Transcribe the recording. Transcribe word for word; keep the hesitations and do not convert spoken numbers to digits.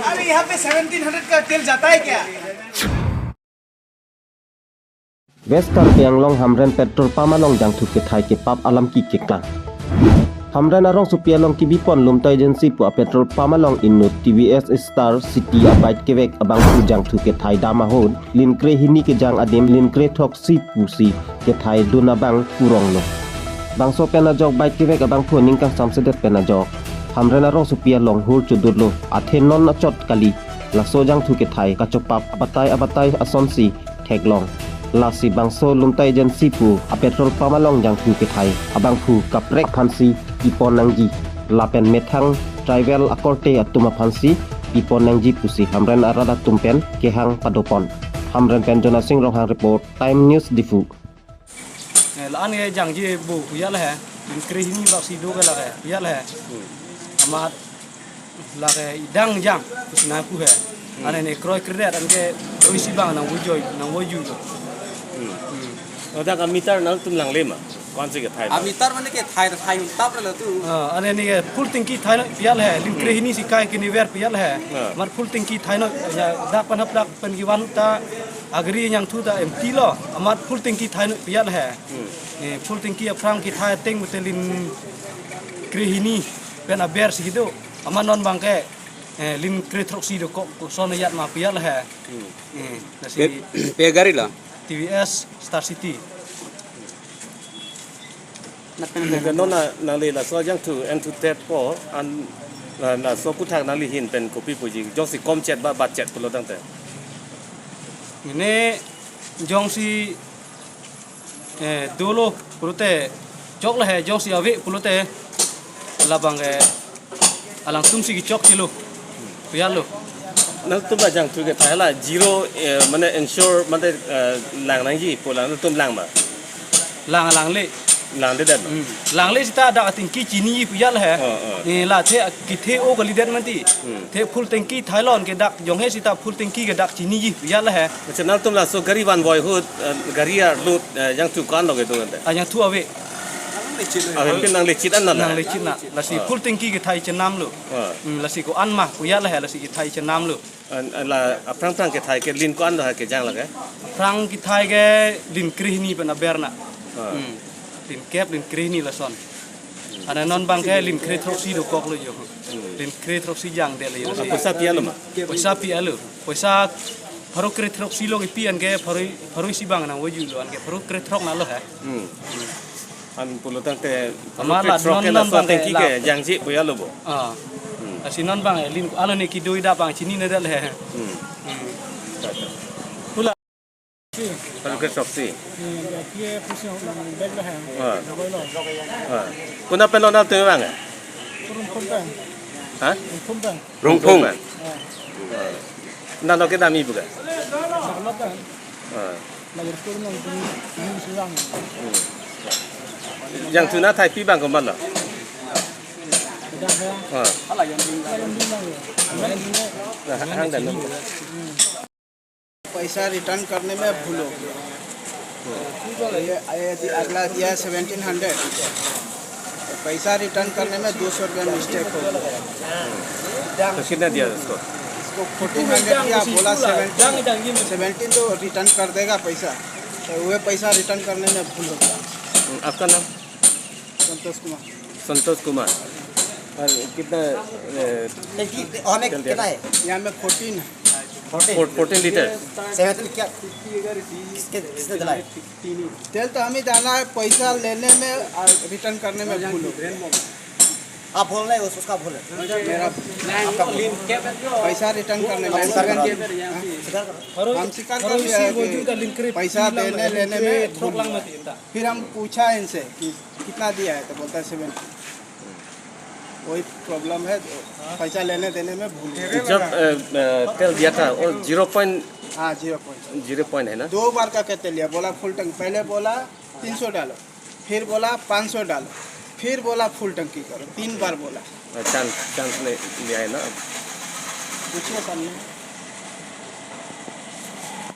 अरे, यहाँ पे सेवनटीन हंड्रेड का तेल जाता है क्या? West Karbi Anglong Hamren petrol pump along jangthu kethai kepap alam keklang. Hamren arongsopi along kebipon Lumta Agency pu a petrol pump along inut T V S Star City a bike kevek abangphu jangthu kethai dam ahut lin krehini kejang adim lin krethroksi pusi kethai dun abang kuronglo. Bangso pen ajok bike kevek abangphu ning kangsamsedet pen ajok Hamren arongsopi along hur chodutlo, athe non achot kali laso jangthu kethai kachopap abatai abatai asonsi theklong. Lasi bangso Lumta Agency pu a petrol pump along jangthu kethai abangphu kaprek aphansi pipon nangji lapen methang tribal akorte atum aphansi pipon nangji pusi Hamren arat atum pen kehang padopon. Hamren pen Jonasing Ronghang report, Time News Diphu. Eh, la-an ke jangji bo pu ya le he. Lin krehini bak si do ke la ke pu ya le he. Amat la ke idang jang pusi nangpu he. Ane ne kroi kredet anke kroi si bang nangvojoi nangvoju lo. Hmm. Ladak a meter nangtum langle ma? Konsi kethai ma? A meter mane kethai thai untap lo tu. Ah, ane ne full tanki thai no pu ya le he. Lin krehini si kai kini ver pu ya le he. Ah. Amat full tanki thai no ya dak pen hap dak pen kevan ta agri jangthu ta empty lo. Amat full tanki thai no pu ya le he. Hmm. Eh, full tanki aphrang kethai ateng mate lin krehini pen aber si do. Amat non bang ke, eh, lin krethroksi dokok koson ajat ma pu ya le he. Hmm. Eh, lasi pe, pe gari la? T V S Star City. Nang pen nang nang na nangli laso jangthu enthu tet po an la, laso aputhak nangli ahin pen kopi puji jongsi komchet ba batchet pulo tangte. Mane jongsi, eh, dolo pulote chok le he, jongsi ave pulote labang ke alangtum si kechok chelo. Pu ya lo. Nangtum la jangthu kethai la zero, eh, mane ensure mane, eh, lang nangji pu la nangtum lang ma? Lang langle. Langdedet ma? Hmm. Langle sita dak tanki chiniji pu ya le he. Oh, oh. Eh, la the kethe o kalidet mati. Hmm. The full tanki thai lo anke dak jong he sita full tanki ke dak chiniji pu ya le he. Acha nangtum laso gari vanvoi ahut, eh, gari arlut, eh, jangthu ko-an lo kedo ante? Ah, jangthu ave. Ave pin nangle chit an na la? Nangle chit na. Lasi full tanki kethai chenam lo. Ah. Hmm, lasi ko-an ma pu ya le he lasi kethai chenam lo. An, an la aphrang aphrang kethai ke lin ko-an lo ha kejang la ke? Aphrang kethai ke lin krehini pen aber na. Ah. Hmm. Lin kep lin krehini lason. Ane non bang ke lin krethroksi dokok lo jo. Hmm. Lin krethroksi jangdet lo jo. Ah, poisa pi-et lo ma? Poisa pi-et lo. Poisa pharo krethroksi lo kipi anke pharo, pharo isi bang nangvoju lo anke pharo krethrok na lo he. Hmm. An pulo tangte pharo krethrok ke non laso non bang ke tanki ke la jangji pu ya lo bo. Ah. Hmm. Lasi non bang, eh, lin alo ne kedo ida bang chininedet le he. Hmm. Hmm. Pharo krethroksi. Hmm, ya, ye pusi orang bag le he. Ah. Double lo. Ah. Konat pen lo nangtum vang ke? Rongphung pen. Ha? Rongphung pen. Rongphung. Ah. Ah. Nalo kedam-i pu ke? Nalo pen. Ah. Lagi kurang pun ini sulang. Hmm. Jangthu na thai pi bang komat lo? Kedam he. Ah. Lagi bang ya. Nah, hang dan. Hmm. पैसा रिटर्न करने में भूल हो गया। ये, ये दि-, अगला दिया है सेवनटीन हंड्रेड, पैसा रिटर्न करने में दो सौ रुपया मिस्टेक हो गया। तो कितना दिया उसको? उसको फोर्टीन हंड्रेड दिया, बोला सेवनटीन, सेवनटीन तो रिटर्न कर देगा पैसा, तो वह पैसा रिटर्न करने में भूल हो गया। हम्म, आपका नाम? संतोष कुमार। संतोष कुमार। और कितना, ए, तेल की, और एक तेल दिया? कितना है? यहाँ में फोर्टीन है। Fourteen? Four-, fourteen litre. Seventeen क्या? किसके, किसने दिलाया? तेल तो हम ही डाला है, पैसा लेने में और रिटर्न करने में भूल हो गया। आप भूल नहीं, उस-, उसका भूल है। मेरा, आपका भूल। पैसा रिटर्न करने में। आप स्वीकार करो। हाँ? स्वीकार करो। हम स्वीकार कर लिया है कि पैसा देने लेने में भूल हुआ। फिर हम पूछा इनसे कि कितना दिया है, तो बोलता है सेवन। वही प्रॉब्लम है, पैसा लेने देने में भूल गया। जब, अ, अ, तेल दिया था, वो ज़ीरो पॉइंट, हाँ, ज़ीरो पॉइंट। ज़ीरो पॉइंट है ना? दो बार का कहते लिया, बोला फुल टैंक, पहले बोला तीन सौ डालो, फिर बोला पाँच सौ डालो, फिर बोला फुल टंकी करो, तीन बार बोला। चांस, चांस ले लिया है ना? पूछिए सामने।